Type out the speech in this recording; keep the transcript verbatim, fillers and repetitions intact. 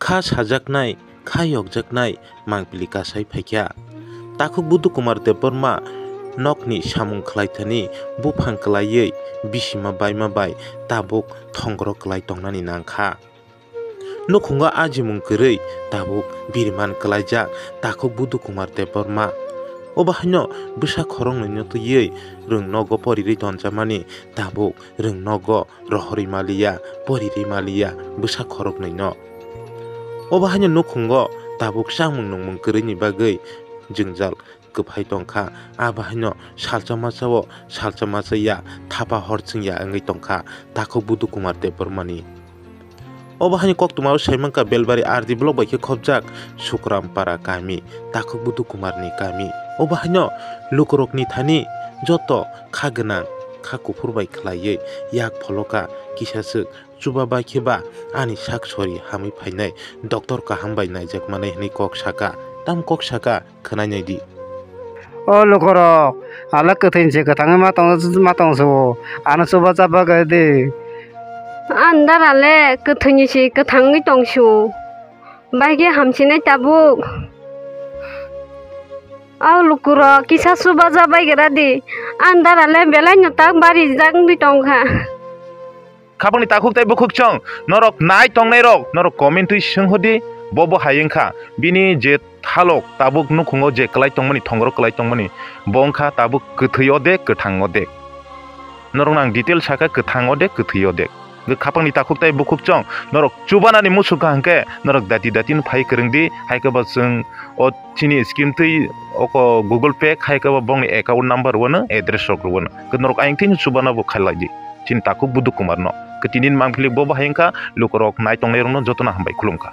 Kha sajaknai, kha yokjaknai mangpili kasai phaikha. Takhuk Budu Kumar Debbarma nokni samung khlaithani buphang kwlaiwi bisima baima bai tabuk thongro kwlai tongnani nangkha. Nukhungo ajimung kwrwi tabuk biriman kwlaijak Takhuk Budu Kumar Debbarma. Obo haino bwsa khoroknwino twiwi rwng nogo porirwi tonjamani tabuk rwng nogo rohorwi maliya, porirwi maliya bwsa khoroknwino. Obo haino nukhungo tabuk chamung nungmung kwrwini bagwi jwngjal kwphai tongkha. Abo haino salsa masa o salsa masa ya, thapa hor chwngya wngwi tongkha Takhuk Budu Kumar Debbarmani. Obo haino koktwmao saimankha Belbari R D block bai khe khopjak Sukrampara kami, Takhuk Budu Kumarni kami. Obo haino lukurokni thani joto kha gwnang, kha kuphur bai khlaiwi yak pholoka kisa swk chuba bai khe ba ani sak sori hamwi phainai doctor kaham bai naijak manai hwnwi kok saka. Tamo kok saka khwnai nai di. O lukurok, ala kwthwini se kwthangwi ma tong, ma tong se o. Ano chuba chaba khe di. Andara le kwthwini se kwthangwi tong se o. Bai khe hamsinai tabuk. O lukurok kisa chuba cha bai gra di. Andara le belai no tak bari jak wngwi tong kha. Khapangni takhuk tei bukhuk chwng, norok nai tongnai rok, norok comment twi swng hodi, bo bo hai wngkha, bini je thalok tabuk nukhungo je kwlai tongmani, thongro kwlai tongmani, bo wngkha tabuk kwthwi odek, kwthang odek. Norok nang detail saka kwthang odek, kwthwi odek. Hwnkhe khapangni takhuk tei bukhuk chwng, norok chubanani muchungkha hwnkhe, norok dati dati no phai kwrwng di, hai khe bo chwng o chini screen twi oko Google Pay khai khe bo bongni account number wano address rok rwano. Hwnkhe norok ayang thini chubana bo khailai di. Chini takhuk Budu Kumar no. Hwnkhe tini ni mangpili bo bahai wngkha lukurok nai tongnai rokno jotono hambai khulumkha.